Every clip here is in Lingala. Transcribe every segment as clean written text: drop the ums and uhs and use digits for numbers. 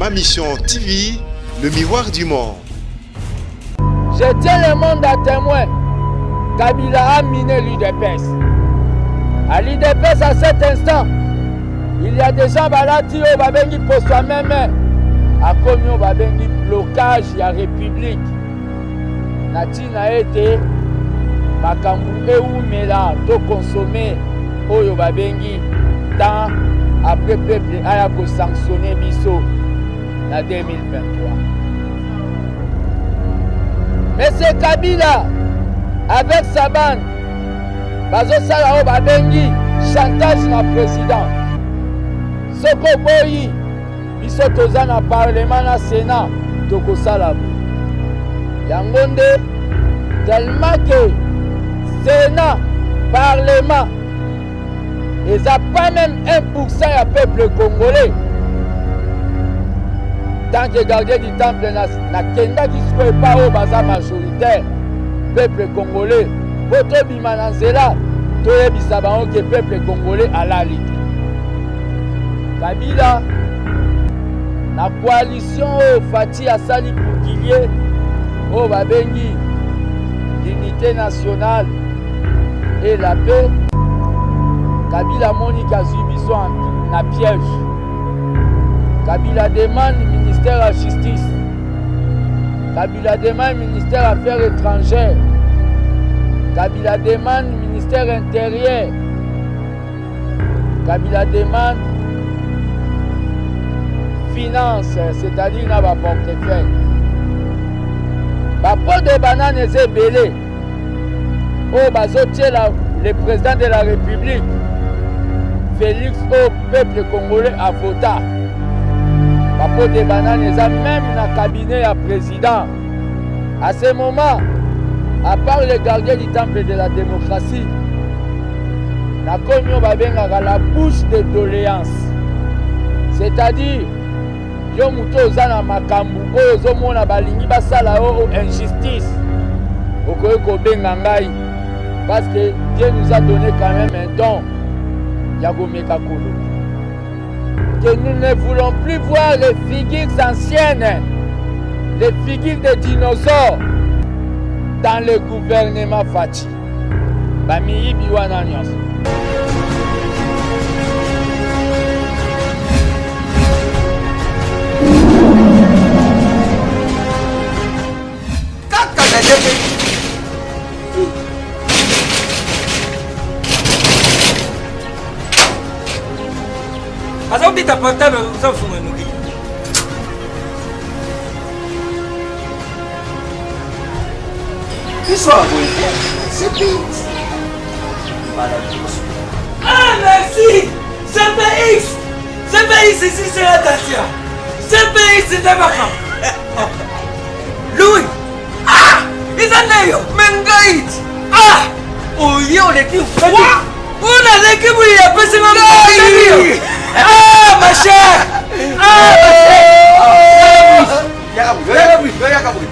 Ma Mission TV, le miroir du monde. Je tiens le monde à témoin. Kabila a miné l'UDPS. À l'UDPS, à cet instant, il y a des gens balati oyo babengi poso ya meme akomi oyo babengi blocage ya république na ntina ete makambo ewumela to consommer oyo babengi temps après peuple aya kosanctionne biso na 2023. Monsieur Kabila avec sa bande bazosala oyo babengi chantage na président. Soki oboyi biso toza na parlement na sénat tokosala bo yango nde tellement que sénat parlement eza pas même 1% ya peuple congolais tant que gardien du temple nakendaki sikoyo epa oyo baza majoritaire peuple congolais mpo tobima na nzela toyebisa bango ke peuple congolais alali te kabila na coalition oyo fati asali bouclier oyo babengi l'unité nationale et la paix kabila amoni kazwi biso na piège kabila demande ministère ya justice kabila demande ministère affaires étrangères kabila demande ministère intérieur kabila demande finance c'est-à-dire na baportefeuille bapo de banane eza ebele oyo bazotiela le président de la république félix oyo peuple congolais avota bapo de banane eza meme na cabinet ya président à ce moment à part le gardien du temple de la démocratie nakomi oyo babengaka la bouche de doléance c'est-à-dire yo moto oza na makambo oyo ozomona balingi basala yo injustice okoki kobenga ngai parce que Dieu nous a donné quand même un don ya komeka koloba que nous ne voulons plus voir les figures anciennes les figures des dinosaures dans le gouvernement Fatshi bamiyibi wana nyonso kaka na ndenge aza kobeta portable oza kofunga noki Biso ya boye te. CPX. Mbala liboso. Ah, merci CPX CPX ici c'est attention CPX nde makambo Louis Ah eza nde yo Me ngai Ah oye oleki froid. Oyo naleki boye apesi nga ngai Ah ma chère Ah ma chère Yaka boye, yaka boye, yaka boye.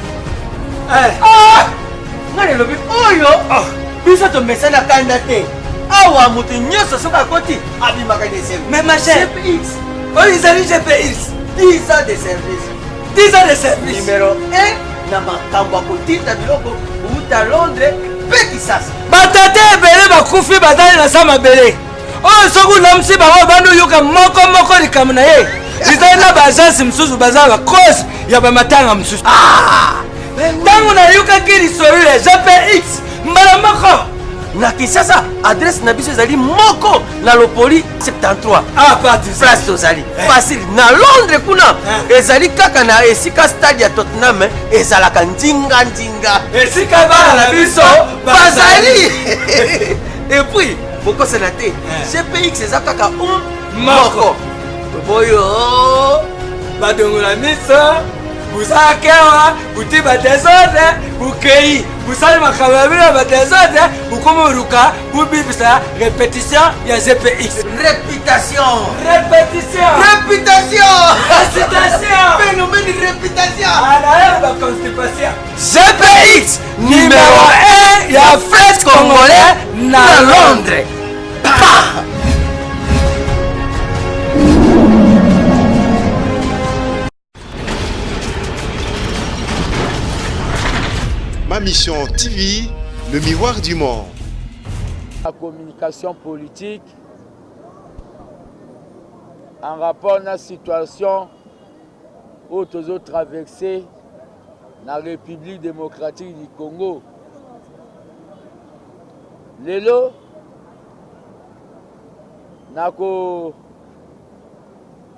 Eh. Ah! Ngai nalobi oyo ah, biso tomesana kanda te. Awa moto nyonso soki akoti abimaka na esengo. Mais ma chère GPX oyo ezali GPX 10 ans de service. 10 ans de service Numéro 1 na makambo ya kotinda biloko kouta Londres mpe Kisasa. Batata ebele bakufi bazali na sa mabele oyo soki olamusi bango obandi oyoka moko moko likambo na ye ezali na baagence mosusu baza bacause ya bamatanga mosusu ntango nayokaki lisolo ya gpx mbala moko na Kinshasa adresse na biso ezali moko na Lopoli 73 ah, place tozali eh. facile na Londres kuna eh. ezali kaka na esika stade ya Tottenham ezalaka ndinga ndinga esika bana na biso bazali et puis bokosana te gpx eza kaka um moko toboyo badongola miso buzakewa buti badesordre bukei busali makambo ya bino ya badesordre bukomi oluka bubibisa repetition ya gpx réputation repetition réputation récitation phénomène réputation alaye baconstipation GPX numéro 1 ya fête congolais na Londres. Pa! Mission TV, le miroir du monde. La communication politique en rapport na situation oyo tozo traverser na République démocratique du Congo. Lelo nako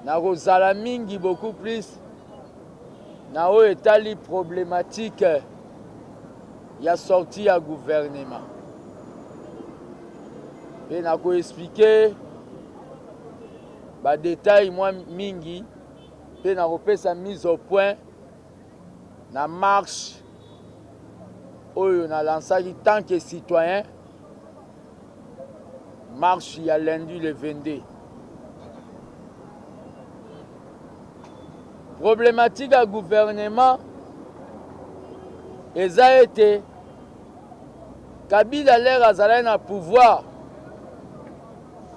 nakozala mingi beaucoup plus na oyo etali problématique ya sortie ya gouvernement mpe nakoexplike badetail mwa mingi mpe nakopesa mise au point na marche oyo nalansaki tant que citoyen, marche ya lundi le 22. Problématique ya gouvernement eza ete Kabila l'heure azalaki na pouvoir,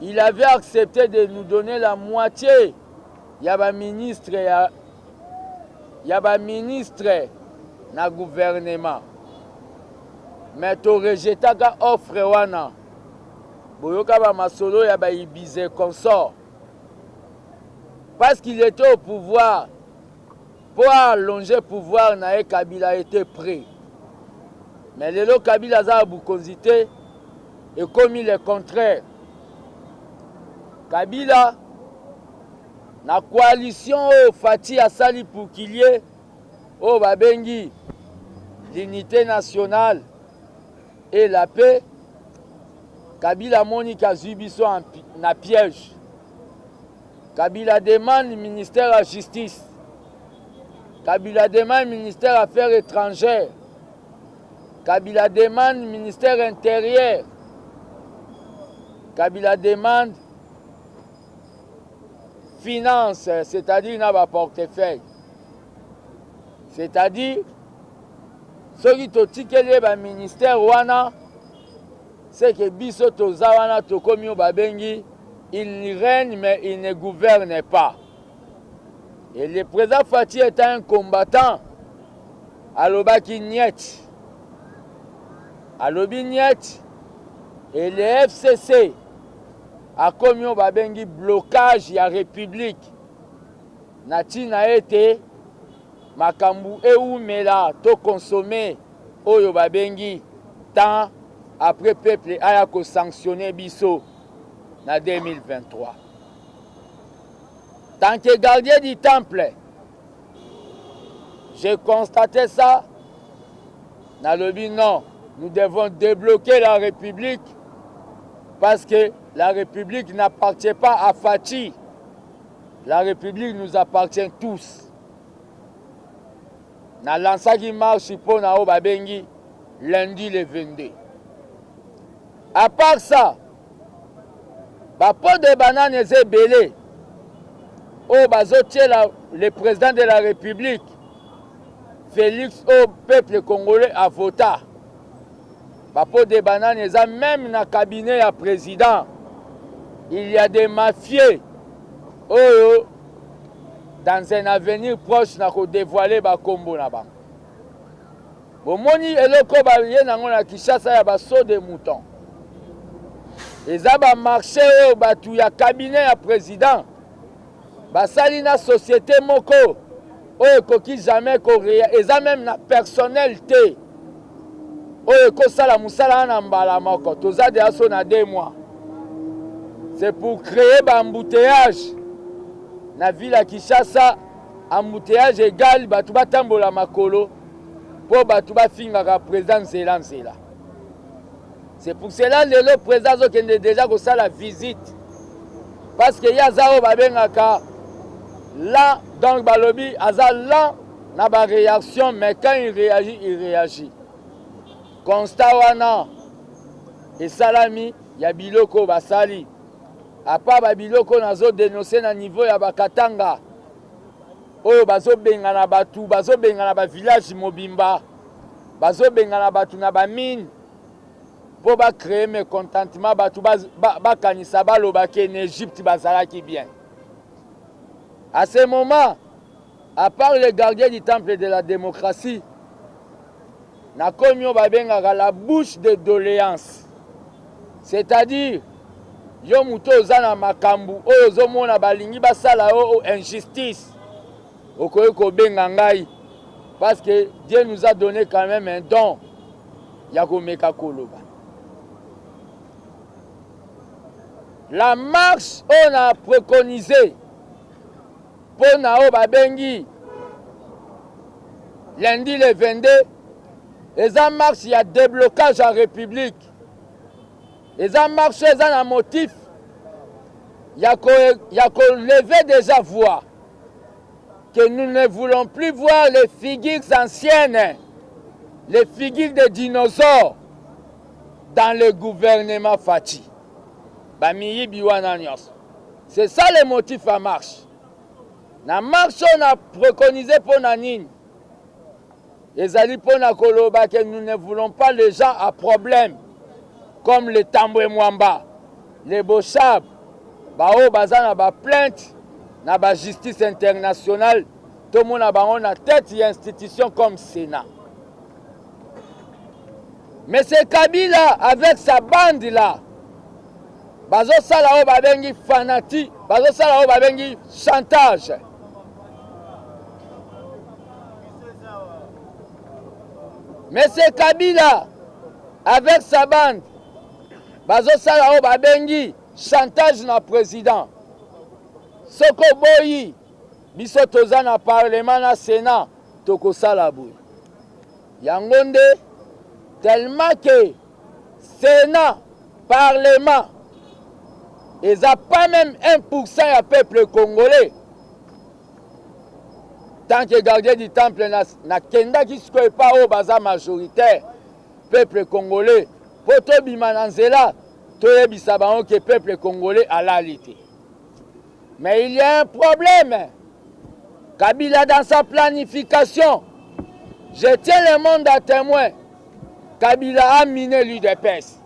il avait accepté de nous donner la moitié ya ba ministre ya ba ministre na gouvernement, mais to rejetaka offre wana. Boyoka ba masolo ya ba Ibize consort, parce qu'il était au pouvoir po allonger pouvoir na ye. Kabila était prêt, mais lelo Kabila aza na bokonzi te, ekomi le contraire. Kabila na coalition oyo Fatshi asali pour qu'il y ait oyo babengi l'unité nationale et la paix, Kabila amoni azwi biso na piège. Kabila demande ministère ya justice, Kabila demande ministère affaires étrangères, Kabila demande ministère intérieur, Kabila demande finance, c'est-à-dire na ba portefeuille. C'est-à-dire soki totikeli ye ba ministère wana, c'est que biso toza wana tokomi oyo babengi il règne mais il ne gouverne pas. Et le président Fatshi est un combattant, alobaki niet, alobi niet, et le FCC akomi oyo babengi blocage ya république na ntina ete makambo ewumela to consommer oyo babengi temps, après peuple aya kosanctionner biso na 2023. Tant que gardien du temple, j'ai constaté ça, nalobi non, nous devons débloquer la république, parce que la république n'appartient pas à Fatshi, la république nous appartient tous. Nalansaki marche mpo na oyo babengi lundi le 22. À part ça, bapeaux de banane eza ebele oyo bazotiela le président de la république Félix, oyo peuple congolais avota. Bapeaux de banane eza même na cabinet ya président, il y a des mafieux oyo dans un avenir proche na kodévoiler bakombo na bango. Bomoni eloko baye nango na Kinshasa ya basaut de mouton, eza bamarché oyo bato ya cabinet ya président basali na société moko oyo ekoki jamais korea, eza même na personnel te oyo ekosala mosala wana mbala moko. Toza deja so na 2 mois, c'est pour créer baembouteillage na ville ya Kinshasa. Embouteillage égal bato batambola makolo mpo bato bafingaka président nzela nzela. C'est pour cela lelo président azokende déjà kosala visite, parce que ye aza oyo babengaka lent, donc balobi aza lent na baréaction, mais quand il réagit, il réagit. Constat wana esalami ya biloko oyo basali, à part babiloko nazodénoncer na niveau ya bakatanga oyo bazobengana bato, bazobengana bavillage mobimba, bazobengana bato na bamine mpo bacréer mécontentement, bato bakanisa balobaki na Égypte bazalaki bien. À ce moment, à part les gardiens du temple de la démocratie, Nakomi oyo babengaka la bouche de doléance, c'est-à-dire yo moto oza na makambo oyo ozomona balingi basala yo injustice, okoki kobenga ngai parce que Dieu nous a donné quand même un don ya komeka koloba. La marche oyo na préconisé mpo na oyo babengi lundi le 22 eza marche ya déblocage ya république. Eza marche eza na motif ya kolever déjà voix que nous ne voulons plus voir les figures anciennes, les figures des dinosaures dans le gouvernement Fatshi. Bamiyibi wana nyonso. C'est ça le motif ya marche. Na marche oyo na préconiser mpo na nini? Ezali mpo na koloba que nous ne voulons pas les gens à problème comme le Tambwe Mwamba, les Boshab, baoyo baza na ba plainte na ba justice internationale, tomona bango na tête ya institution comme Sénat. Mais c'est Kabila avec sa bande là, bazosala oyo babengi fanatique, bazosala oyo babengi chantage. Mais c'est Kabila avec sa bande bazosala oyo babengi chantage na président. Soko boyi biso toza na parlement na Sénat, tokosala boye. Yango nde tellement que Sénat, parlement eza pas même 1% ya peuple congolais. Tant que gardien du temple nakendaki sikoyo epa oyo baza majoritaire peuple congolais, mpo tobima na nzela toyebisa bango ke peuple congolais alali te. Mais il y a un problème. Kabila dans sa planification, je tiens le monde à témoin, Kabila a miné l'UDPS.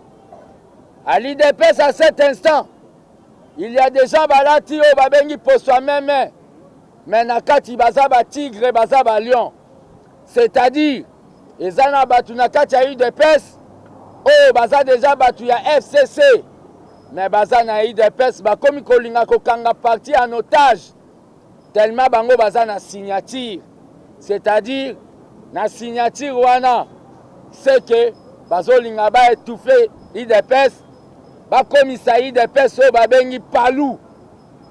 À l'UDPS à cet instant, il y a des gens balati oyo babengi poso ya meme, mais na kati baza ba tigre, baza ba lion. C'est-à-dire eza na bato na kati ya UDPS oyo baza deja bato ya FCC, mais baza na UDPS bakomi kolinga kokanga parti en otage tellement bango baza na signature. C'est-à-dire na signature wana c'est que bazolinga ba étouffer UDPS, bakomisa UDPS oyo babengi palu,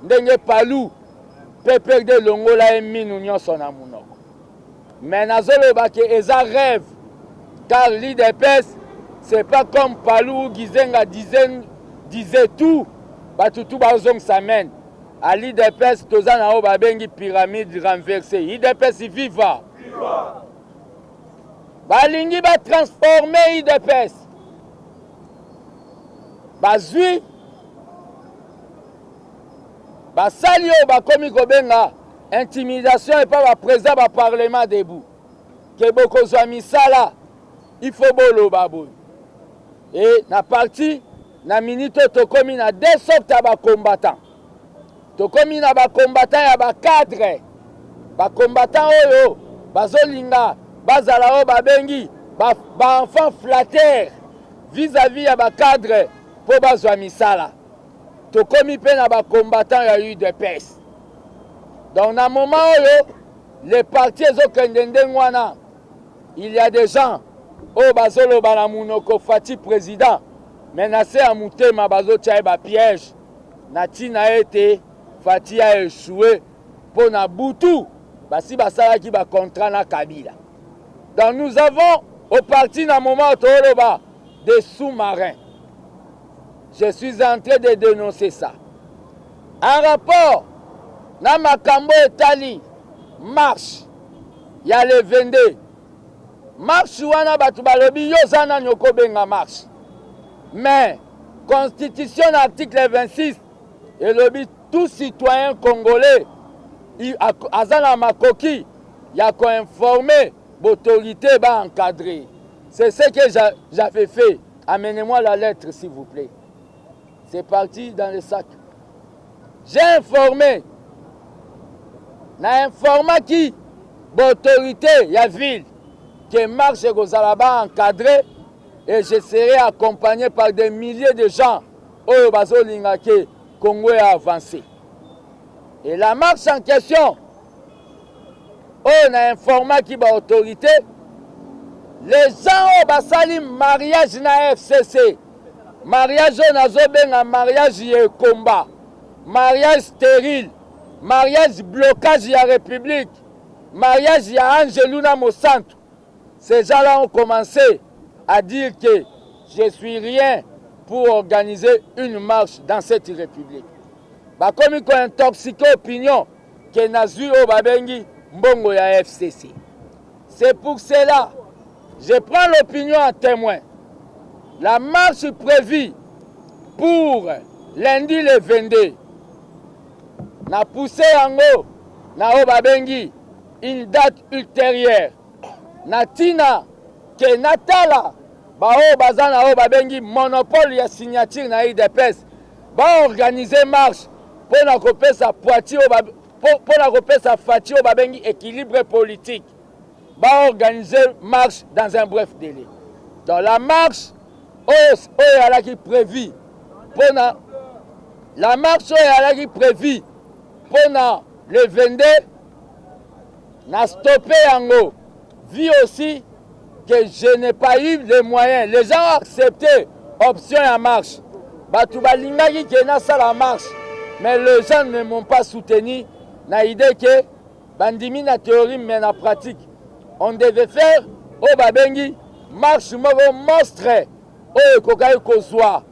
ndenge palu PPRD elongola ye minu nyonso na monoko. Mais nazoloba ke eza rêve, car l'UDPS c'est pas comme Palu ou Gizenga disait tout, bato tout bazongisa men. À l'UDPS toza na oyo babengi pyramide renversée. UDPS viva! Balingi ba transformer UDPS. Bazwi basali oyo bakomi kobenga intimidation epa ba président ba parlement debout ke bokozwa misala, il faut boloba boye. E na parti na minute oyo tokomi na deux sortes ya ba combattants. Tokomi na ba combattants ya ba cadre, ba combattants oyo bazolinga bazala oyo babengi ba enfants flatteurs vis-à-vis ya ba cadre mpo bazwa misala. Tokomi mpe na ba combattants ya UDPS. Donc na moment oyo le parti ezokende ndenge wana, il y a des gens oyo bazoloba na munoko Fatshi président, mais na se ya motema bazotia ye ba piège na ntina ete Fatshi a échoué mpo na butu basi basalaki ba contrat na Kabila. Donc nous avons au parti na moment toloba des sous-marins. Je suis en train de dénoncer ça. En rapport na makambo etali marche ya le 22, marche wana bato balobi yo oza nani okobenga marche, mais constitution na article 26 elobi tout citoyen congolais aza na makoki ya koinformer bautorité ba encadrer. C'est ce que j'avais fait. Amenez-moi la lettre s'il vous plaît. C'est parti dans le sac. J'ai informé, na informaki bautorité ya ville. Que marche ekozala ba encadré et je serai accompagné par des milliers de gens oyo bazolinga ke Congo ya avancé. Et la marche en question oyo na informaki ba autorité, les gens oyo basali mariage na FCC, mariage oyo nazobenga mariage ya ekomba, mariage stérile, mariage blocage ya république, mariage ya Angelu na Mosantu, ces gens-là ont commencé à dire que je suis rien pour organiser une marche dans cette république. Bakomi kointoxiquer opinion ke nazwi oyo babengi mbongo ya FCC. C'est pour cela je prends l'opinion en témoin. La marche prévue pour lundi le 22, na poussé yango na oyo babengi une date ultérieure, na ntina ke natala baoyo baza na oyo babengi monopole ya signature na UDPS baorganize marche mpona kopesa poiti oyo, mpona kopesa Fatshi oyo babengi équilibre politique, baorganize marche dans un bref délai. Donc la marche oyo ezalaki prévu mpona, la marche oyo ezalaki prévu mpona le 22, na stoppé yango, vu aussi que je n'ai pas eu les moyens. Les gens ont accepté option ya marche, bato balingaki ke nasala marche, mais les gens ne m'ont pas soutenu na idée ke bandimi na théorie, mais na pratique on devait faire oyo babengi marche moko monstre oyo ekokaki kozwa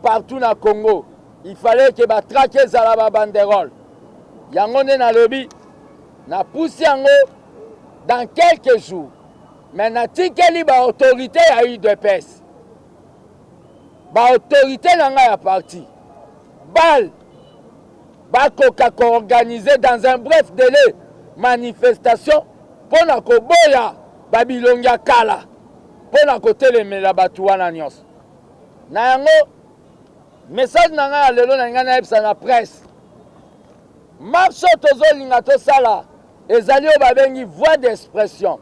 partout na Congo. Il fallait ke batracts ezala, babanderole. Yango nde nalobi napusi yango dans quelques jours, mais natikeli baautorité ya UDPS, baautorité na ngai ya parti bal bakoka koorganiser dans un bref délai manifestation mpo na koboya babilongi ya kala, mpo na kotelemela bato wana nyonso. Na yango, message na ngai ya lelo, na ngai nayebisa na presse, marche oyo tozolinga tosala ezali oyo babengi voie d'expression.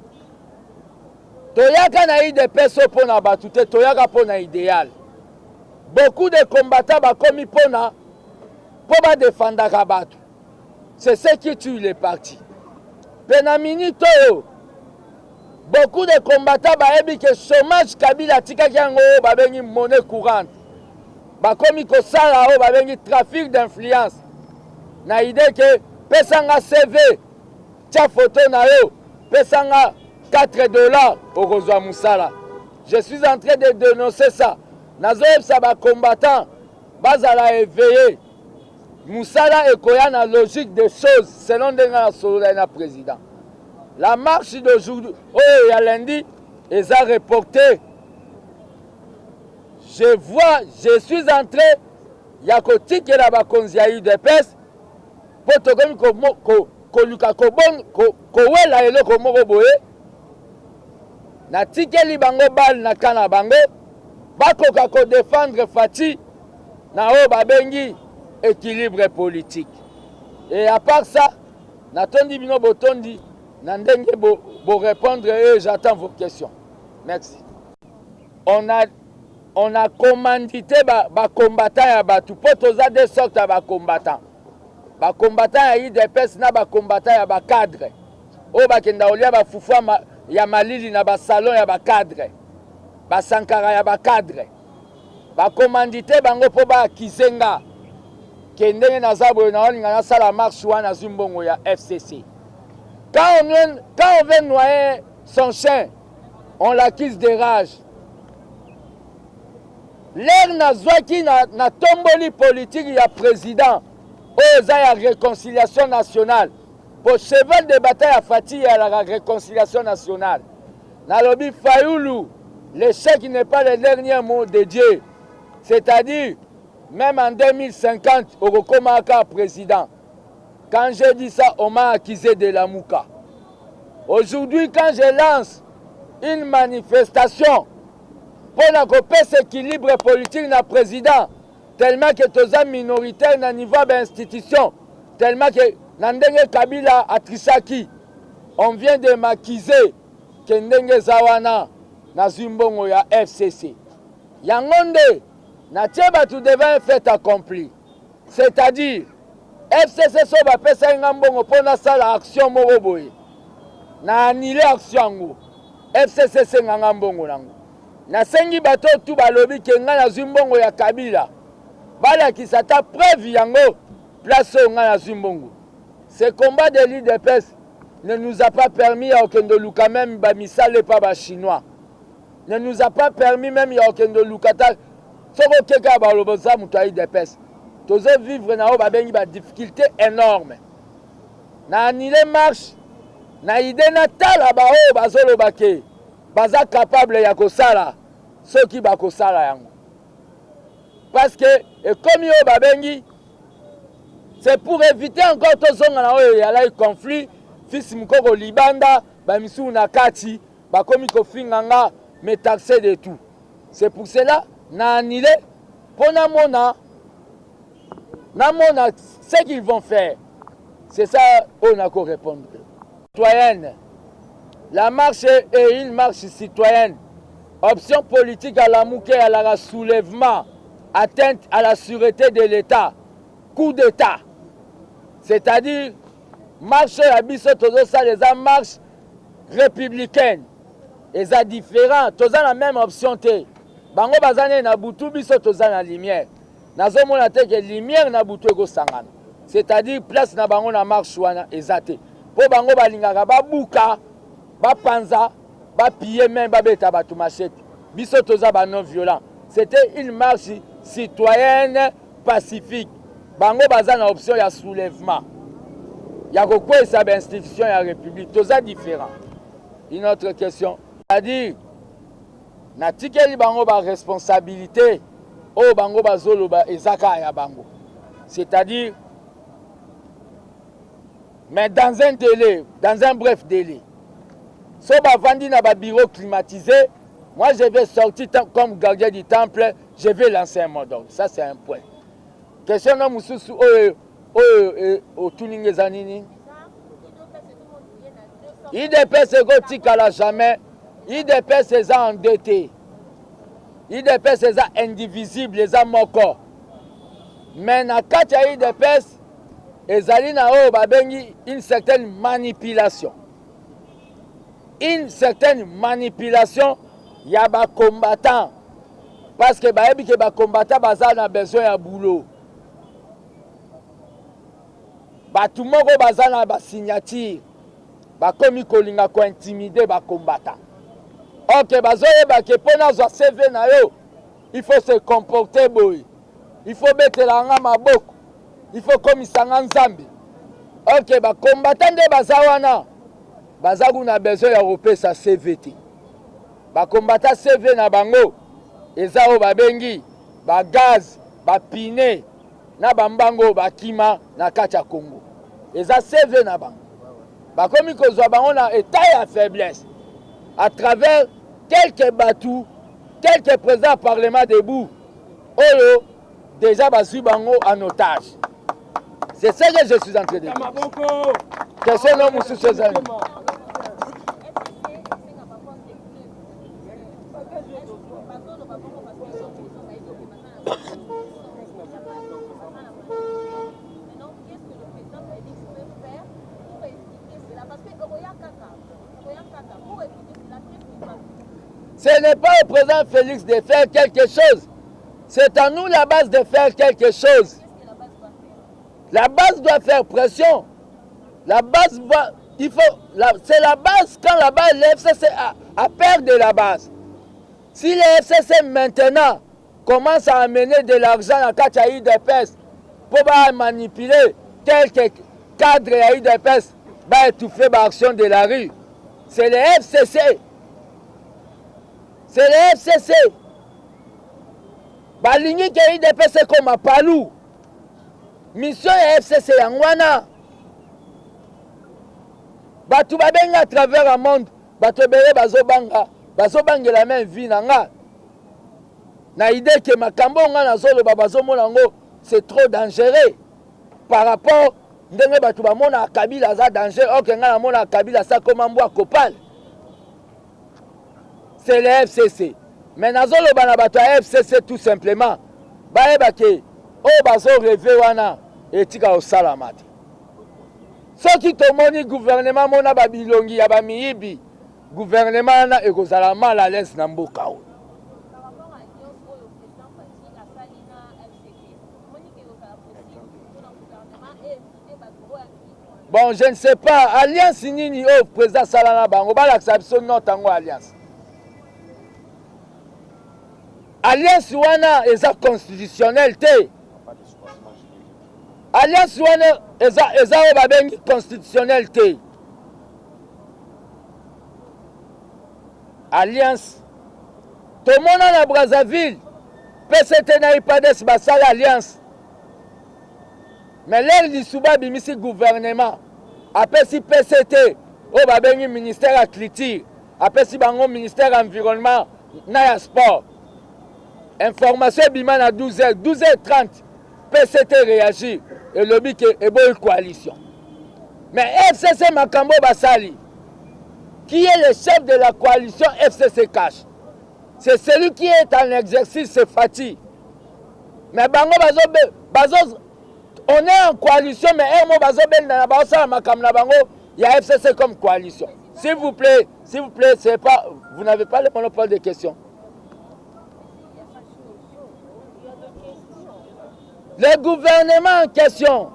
Toyaka na UDPS oyo mpo na bato te, toyaka mpo na idéal. Beaucoup de combattants bakomi mpona mpo badefandaka bato, c'est ce qui tue le parti. Mpe na minute oyo, beaucoup de combattants bayebi ke chômage, Kabila atikaki yango oyo babengi monnaie courante. Bakomi kosala oyo babengi trafic d'influence, na idée ke pesanga CV, tia photo na yo, pesanga 4 $, okozwa mosala. Je suis en train de dénoncer ça. Nazoyebisa bacombattant bazala éveillé. Mosala ekoya na logique des choses, selon ndenge nasololai na président. La marche d'aujourd'hui oyo ya lundi eza reporté. Je vois, je suis en train ya kotikela bakonzi ya UDPS, mpo tokomi koluka kowela eloko moko boye. Natikeli bango bale na ka na bango, bakoka kodefendre Fatshi na oyo babengi équilibre politique. Et à part ça, natondi bino botondi na ndenge borépondre bo et j'attends vos questions. Merci. On a commandité bacombattant ba ya bato, mpo toza deux sortes ya bacombattant: bacombattant ya UDPS na bacombattant ya bacadre oyo bakenda kolia bafufu ya malili na basalon ya bacadre, basankara ya bacadre. Bacommandité bango mpo baakize nga ke ndenge naza boye, naolinga nasala marche wana, azwi mbongo ya FCC. Quand on veut noyer son chien, on l'accuse de rage. L'heure nazwaki natomboli politique ya président oyo eza ya réconciliation nationale, po cheval de bataille ya Fatshi eyalaka réconciliation nationale. Nalobi Fayulu, l'échec n'est pas le dernier mot de Dieu, c'est-à-dire même en 2050 okokomaka président. Quand j'ai dit ça, on m'a accusé de Lamuka. Aujourd'hui, quand je lance une manifestation mpona kopesa équilibre politique na président, tellement que toza minoritaire na niveau ya bainstitution, tellement que na ndenge Kabila atrisaki, on vient de m'accuser. Ke ndenge eza wana nazwi mbongo ya FCC. Yango nde natie bato devant un fait accompli. C'est-à-dire FCC soki bapesaki nga mbongo mpo nasala action moko boye, na annule action yango, FCC esenga nga mbongo nango. Nasengi bato oyo tu balobi ke nga nazwi mbongo ya Kabila balakisa ata preuve yango place oyo nga nazwi mbongo. Ce combat de l'UDPS ne nous a pas permis ya kokende luka meme ba misala epa ba chinois. Ne nous a pas permis meme ya kokende luka ta soki oke kaka baloba oza moto ya UDPS. Tozo vivre na oyo babengi ba difficulté énorme. Na annule marche na idée natala ba oyo bazoloba ke baza capable ya kosala soki bakosala yango. Parce que ekomi oyo babengi c'est pour éviter encore tozonga na oyo eyalaki conflit fils mukoko libanda ba misusu na kati bakomi kofinga nga me taxe de tout. C'est pour cela na annulé mpo namona namona ce qu'ils vont faire. C'est ça oyo nako répondre. Citoyenne. La marche est une marche citoyenne. Option politique à la Mouké à la soulèvement, atteinte à la sûreté de l'État, coup d'État. C'est-à-dire, marche ya biso tozosala eza marche républicaine. Eza différent, toza na même option te. Bango baza nde na butu, biso toza na lumière. Nazomona te ke lumière na butu ekosangana. C'est-à-dire place na bango na marche wana eza te. Po bango balingaka babuka, bapanza, bapiller même babeta bato machette. Biso toza ba non violent. C'était une marche citoyenne pacifique. Bango baza na option ya soulèvement. Ya kokweyisa ba institution ya République. Toza différent. Une autre question. C'est-à-dire natikeli bango ba responsabilité oyo bango bazoloba eza kaka ya bango. C'est-à-dire mais dans un délai, dans un bref délai. So bavandi na ba bureau climatisé, moi je vais sortir comme gardien du temple, je vais lancer un mot d'ordre. Ça c'est un point. Question na mususu oyo oyo otuni nga eza nini? UDPS ekotikala jamais. UDPS eza en deux te. UDPS eza indivisible, eza moko. Mais na kati ya UDPS ezali na oyo babengi une certaine manipulation. Une certaine manipulation ya ba combattants. Parce que bayebi ke ba combattants baza na besoin ya boulot. Bato moko baza na ba signature bakomi kolinga ko intimider ba combattants. Ok, bazoyeba ke mpo nazwa CV na yo, il faut se comporter boye. Il faut betela nga maboko. Il faut komisa nga Nzambe. Ok, ba combattants nde baza wana. Baza kuna besoin ya kopesa CV te. Ba combattants CV na bango eza oyo babengi ba gaz, ba pine na ba mbango bakima na kati ya Congo. Eza CV na bango. Bakomi kozwa bango na état ya faiblesse à travers quelques batu, quelques présidents parlement debout oyo déjà bazwi bango en otage. C'est ce que je suis en train de dire. Question no mosusu ezali. Ce n'est pas au président Félix de faire quelque chose. C'est à nous la base de faire quelque chose. La base doit faire pression. La base va, il faut, la, c'est la base quand la base, le FCC a perdu la base. Si le FCC maintenant commence à amener de l'argent dans kati ya UDPS pour ba manipuler quelques cadres ya UDPS, ba étouffer ba action de la rue, c'est le FCC. C'est le FCC. Balingi ke UDPS ekoma palu. Mission ya FCC yango wana. Bato babengi à travers le monde, bato ebele bazobanga, bazobangela même vie na nga. Na idée ke makambo nga nazoloba bazomona yango c'est trop dangereux par rapport ndenge bato bamona Kabila aza danger, ok nga namona Kabila sa koma mbwa kopale. C'est le FCC. Mais nazoloba na bato ya FCC tout simplement bayeba ke oyo bazo reve wana etika kosalama te. Soki tomoni gouvernement mona ba bilongi ya ba miyibi, gouvernement wana ekozala mal à l'aise na mboka oyo. Bon, je ne sais pas, alliance nini oyo président asala na bango, balakisa biso note yango alliance. Alliance wana eza constitutionnel te. Alliance wana eza eza oyo babengi constitutionnel te. Alliance tomona na Brazzaville PCT na IPADES basala alliance. Mais l'heure Lisuba abimisi gouvernement, apesi PCT oyo babengi ministère ya culture, apesi bango ministère ya environnement na ya sport. Information ebima na 12h, 12h30 PCT réagir elobi ke eboyi coalition. Mais FCC makambo basali, qui est le chef de la coalition FCC Cash? C'est celui qui est en exercice, c'est Fatih. Mais bango bazo bazo on est en coalition mais heure moko bazo bendana baosala makambo na bango ya FCC comme coalition. S'il vous plaît, s'il vous plaît, c'est pas vous n'avez pas le monopole des questions. Le gouvernement en question,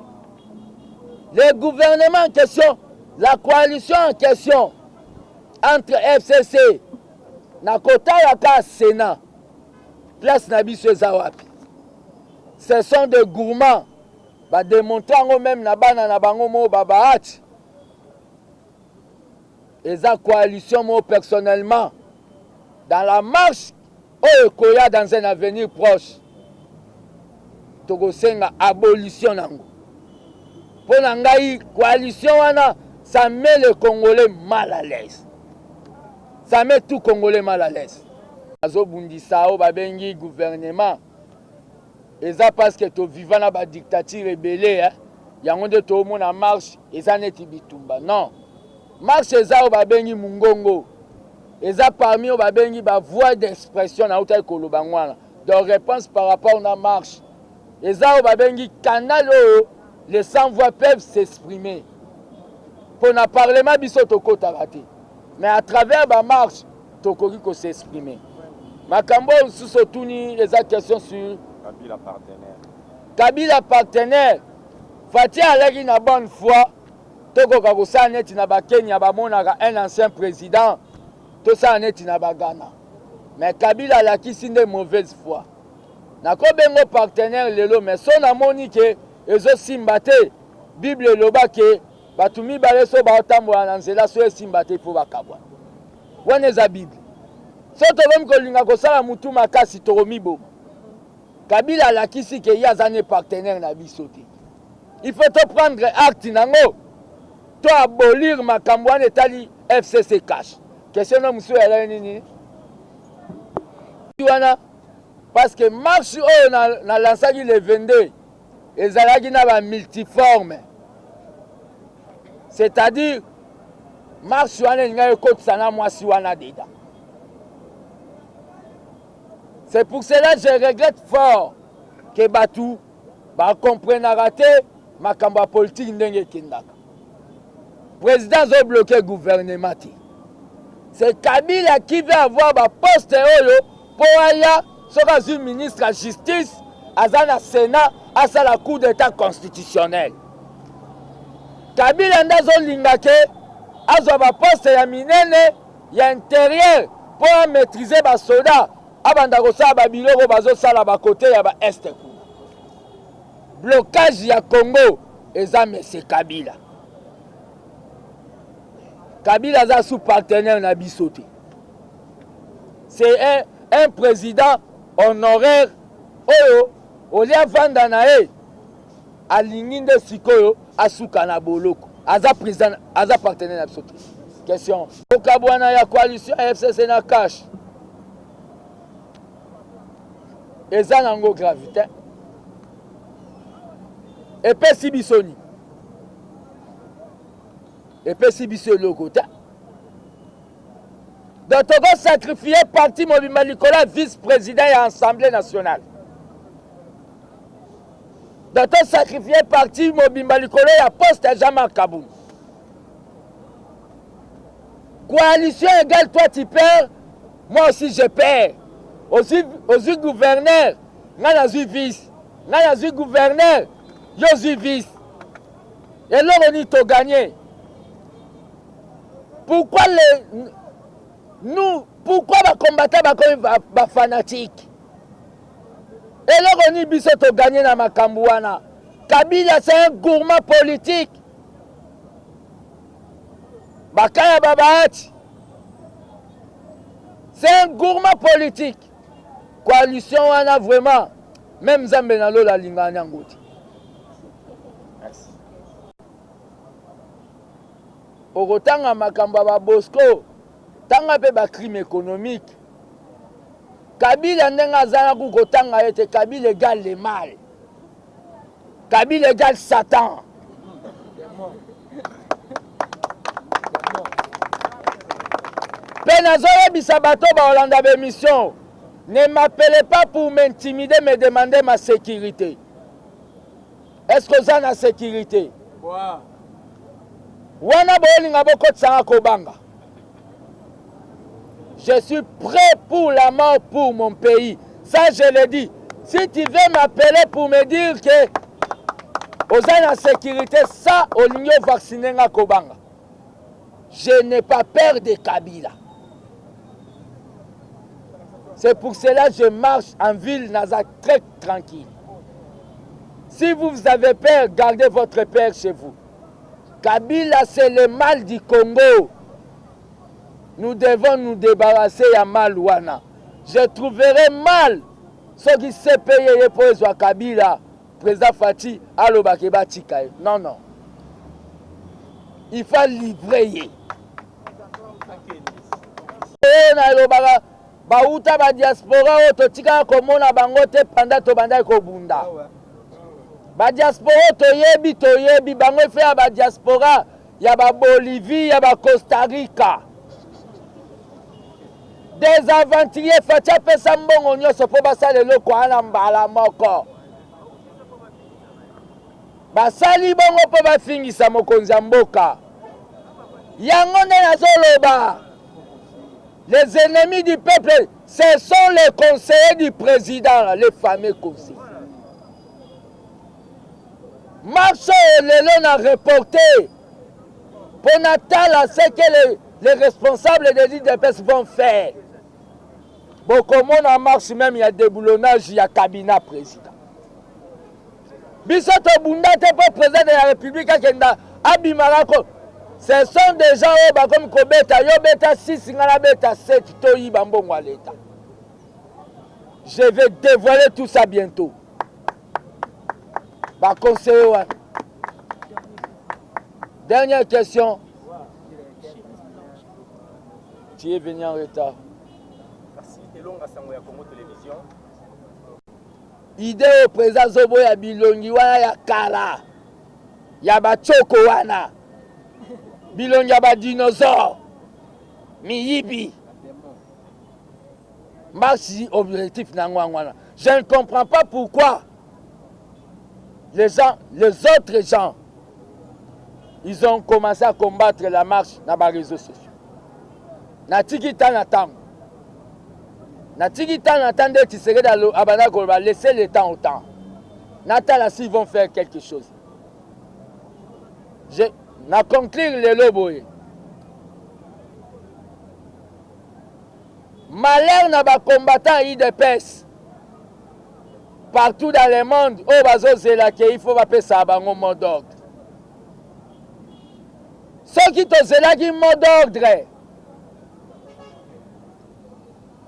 le gouvernement en question, la coalition en question entre FCC na kotala ka Sénat place na biso eza wapi? Ce sont des gourmands, ba demontre yango meme na bana na bango moko ba Bahati. Eza coalition moko personnellement dans la marche oyo ekoya dans un avenir proche tokosenga abolition nango. Mpo na ngai coalition wana ça met le Congolais mal à l'aise. Ça met tout Congolais mal à l'aise. Azobundisa oyo babengi gouvernement eza parce que toviva na ba dictature ebele eh? Yango nde toomona marche eza neti bitumba. Non, marche eza oyo babengi mungongo, eza parmi oyo babengi ba voix d'expression. Nautaki koloba yango wana, donc réponse par rapport na marche eza oyo babengi canal oyo les sans voix peuvent s'exprimer. Mpo na parlement biso tokotaka te, mais à travers ba marche tokoki ko s'exprimer. Makambo oyo mosusu otuni eza question sur Kabila partenaire. Kabila partenaire. Fatshi alaki na bonne foi, tokoka kosala neti na ba Kenya bamonaka un ancien président, tosala neti na ba Ghana. Mais Kabila alakisi nde mauvaise foi. Nakobengo partenaire lelo, mais so namoni ke ezosimba te, Bible eloba ke bato mibale so baotambola na nzela so esimba te ifo bakabwana. Wana eza Bible. So tokomi kolinga kosala mutu makasi tokomiboma. Kabila alakisi ke ye aza ne partenaire na biso te. Il faut to prendre acte nango, to abolir makambo wana etali FCC cash. Question na mosusu ezalaki nini? Wana parce que marche oyo na, na lansaki le 22 ezalaki na ba multiforme, c'est-à-dire marche wana elingaki ekotisa na mwasi wana dedans. C'est pour cela je regrette fort que batu ba comprenaka te makambo ya politique ndenge ekendaka. Président azo bloquer gouvernement te. C'est Kabila qui veut avoir ba poste oyo po aya soki azwi ministre ya justice aza na Sénat asala coup d'état constitutionnel. Kabila nde azolinga ke azwa ba poste ya minene ya interieur po a maîtriser ba soda abanda kosala ba biloko bazosala ba kote ya ba est kuna. Blocage ya Congo eza monsieur Kabila. Kabila aza sous partenaire na biso te. C'est un président honoraire oyo olia vanda na ye alingi nde sikoyo asuka na boloko. Aza président, aza partenaire na biso te. Question. Kokabwana ya coalition ya FCC na cash eza nango gravité. Epesi biso nini? Epesi biso eloko te. Donc toko sacrifier parti mobimba likolo ya vice président ya Assemblée nationale. Donc to sacrifier parti mobimba likolo ya poste ya Jean-Marc Kabund. Coalition égale toi tu perds, moi aussi je perds. Ozui, ozui gouverneur, nga nazui vice. Nga nazui gouverneur, yo ozui vice. Eloko nini to gagner? Pourquoi les nous pourquoi ba combattants bakomi ba, ba fanatique? Eloko nini biso to gagner na makambo wana? Kabila c'est un gourmand politique. Bakaya Babahati c'est un gourmand politique. Coalition wana vraiment même Nzambe na lola alingaka yango te. Okotanga makambo ya ba Bosco, tanga pe ba crime économique. Kabila ndenge aza na kotanga ye te, Kabila égale le mal. Kabila égale Satan. Mpe nazoyebisa bato baolanda b'emission, ne m'appelez pas pour m'intimider, me demander ma sécurité. Est-ce que oza na sécurité? Wana bolinga bokotisanga kobanga. Je suis prêt pour la mort pour mon pays. Ça, je le dis. Si tu veux m'appeler pour me dire que oza na sécurité, ça, olingi ovaccine nga kobanga. Je n'ai pas peur de Kabila. C'est pour cela que je marche en ville, naza très tranquille. Si vous avez peur, gardez votre peur chez vous. Kabila, c'est le mal du Congo. Nous devons nous débarrasser ya mal wana. Je trouverais mal soki CPI ye po ezwa Kabila, président Fatshi alobaka batika ye. Non, non. Il faut livrer ye. Oyo nalobaka bauta ba diaspora oyo totikaka komona bango te panda tobandaki kobunda. Ba diaspora toyebi toyebi bango efe ya ba diaspora ya ba Bolivie ya ba Costa Rica. Des aventuriers Fatshi apesa mbongo nyonso mpo basala eloko wana mbala moko. Basali bongo mpo bafingisa mokonzi ya mboka. Yango nde nazoloba. Les ennemis du peuple, ce sont les conseillers du président, les fameux conseillers. Marche oyo lelo na reporté mpo natala ce que les responsables de l'UDPS vont faire. Bokomona marche même ya déboulonnage ya cabinet président. Biso tobunda te mpo président de la république akenda abimaka ko. Ce sont des gens oyo bakomi kobeta yo beta 6 nga nabeta 7 toyiba mbongo ya l'État. Je vais dévoiler tout ça bientôt. Ba conseiller wana. Dernière question. Tu es venu en retard. Merci. Elonga Sango ya Congo Télévision. Idée oyo président azoboya bilongi wana ya kala ya bachoko wana bilongi ya badinosaure miyibi marche objectif na yango yango wana. Je ne comprends pas pourquoi les gens, les autres gens, ils ont commencé à combattre la marche dans les réseaux sociaux. Natiki temps na tango. Natiki temps na temps nde Tshisekedi abanda koloba laisser le temps au temps. Natala s'ils vont faire quelque chose. Je na conclure lelo boye. Malheur na ba combattants ya UDPS partout dans le monde oyo bazozela ke il faut bapesa bango mot d'ordre. Soki tozelaki mot d'ordre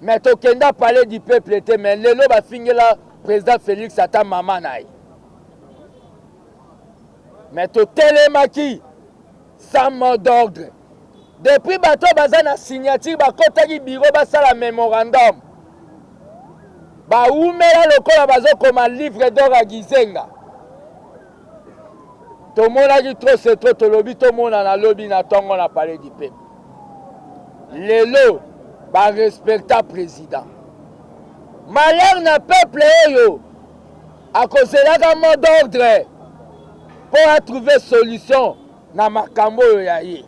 mais tokenda palais du peuple te, mais lelo bafingela président Félix ata mama na ye, mais totelemaki sans mot d'ordre. Depuis bato baza na signature bakotaki bureau basala memorandum, bawumela lokola bazokoma livre d'or ya Gizenga. Tomonaki trop c'est trop, tolobi tomonana lobi na tongo na palais du peuple. Lelo Ba respecta president. Malheur na peuple oyo akozelaka mot d'ordre mpo a trouver solution na makambo oyo ya ye.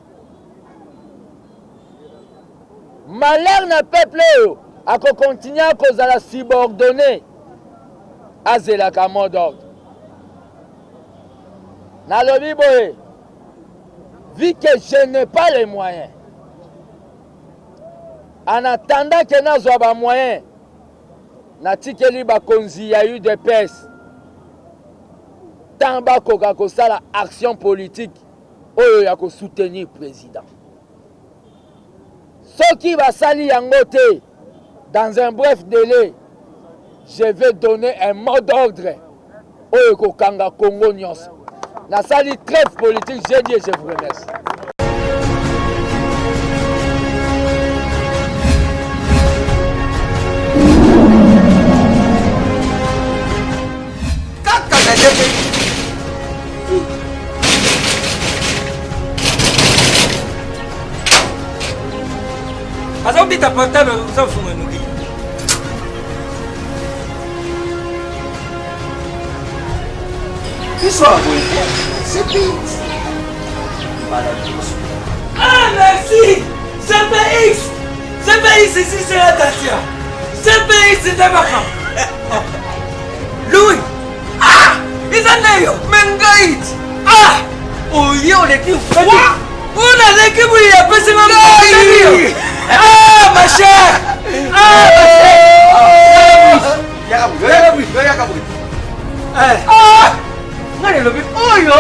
Malheur na peuple oyo ako continuer akozala subordonne azelaka mot d'ordre. Nalobi boye, vu que je n'ai pas les moyens, en attendant que nazwa ba moyens, natikeli bakonzi ya udps tant bakoka kosala action politique oyo ya kosoutenir président. Soki basali yango te, dans un bref délai, je vais donner un mot d'ordre oyo ekokanga Congo nyonso. Nasali trêve politique, j'ai dit et je vous remercie. Kaka na ndenge azobita portable ozofunga noki. Biso ya boye te, CPX mbala liboso. Ah merci CPX, CPX ici c'est attention, CPX nde makambo. Louis, ah eza nde yo. Me ngai ah oye oleki fwa oyo naleki boye apesi nga ngai. Ah ma chère, ah ma chère. Yaka boye, yaka boye. Ah ngai nalobi oyo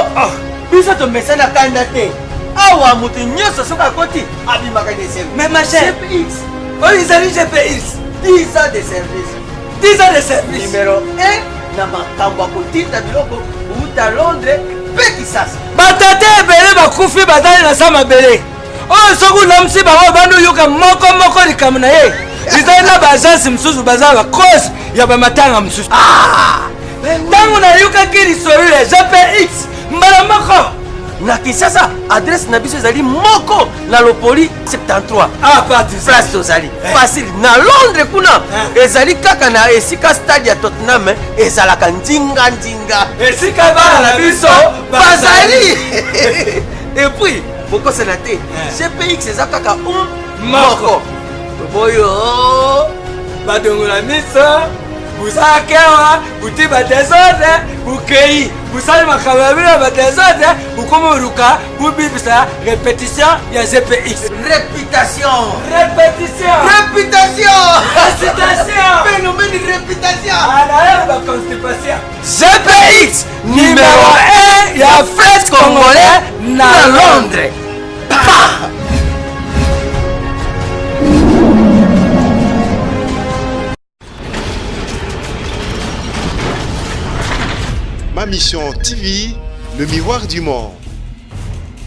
biso tomesana kanda te. Awa moto nyonso soki akoti abimaka de service. Mais ma chère, CPX oyo ezali GPX. 10 ans de service. 10 ans de service. Numéro 1 na makambo ya kotinda biloko uta Londres mpe Kisasa. Batata ebele bakufi bazali na sa mabele oyo soki olamusi bango bandi oyoka moko moko likambo na ye ezali na baagence mosusu baza bacause ya bamatanga mosusu. Ntango nayokaki lisolo ya GPX mbala moko na Kinshasa, adresse na biso ezali moko na Lopoli 73. Ah, pas place tozali facile. Na Londres kuna ezali kaka na esika stade ya Tottenham ezalaka ndinga ndinga, esika bana na biso bazali. Et puis bokosana te, GPX eza kaka um moko toboyo. Badongola miso busakewa buti badesordre bukei busali makambo ya bino ya badesordre, bukomi oluka bubibisa répétition ya GPX. Réputation, répétition, réputation, récitation, phénomène réputation anaye baconstipation. GPX numéro 1 ya fret congolais na Londres. Pa! Ma Mission TV, le miroir du monde.